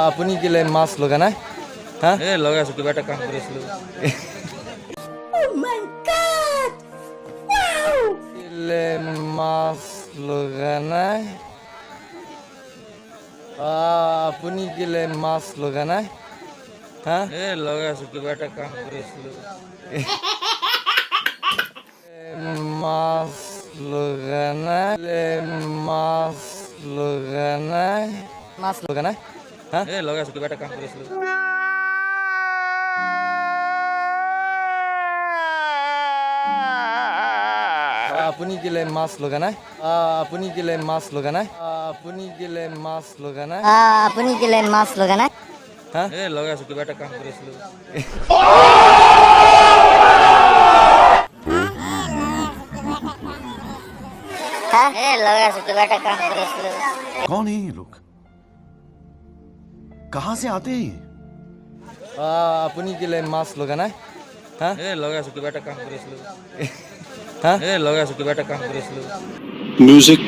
আপুনি কেলে মাস্ক লগা নাই, হা? এ লগাইছো, কিবা এটা কাম কৰিছিলো। Oh my God! Wow! কেলে মাস্ক লগা নাই? আপুনি কেলে মাস্ক লগা নাই, হা? এ লগাইছো, কিবা এটা কাম কৰিছিলো। মাস্ক লগা নাই, মাস্ক লগা নাই, মাস্ক লগা নাই, হা? এ লগাইছো, কিবা এটা কাম কৰিছিলো। আপুনি কেলে মাস্ক লগা নাই? আপুনি কেলে মাস্ক লগা নাই? আপুনি কেলে মাস্ক লগা নাই? আপুনি কেলে মাস্ক লগা নাই? হা? এ লগাইছো, কিবা এটা কাম কৰিছিলো। হা? এ লগাইছো, কিবা এটা কাম কৰিছিলো। कौन है ये लोग? कहां से आते हैं ये? আপুনি কেলে মাস্ক লগা নাই, হা? এ লগাইছো, কিবা এটা কাম কৰিছিলো। হা? এ লগাইছো, কিবা এটা কাম কৰিছিলো। Music.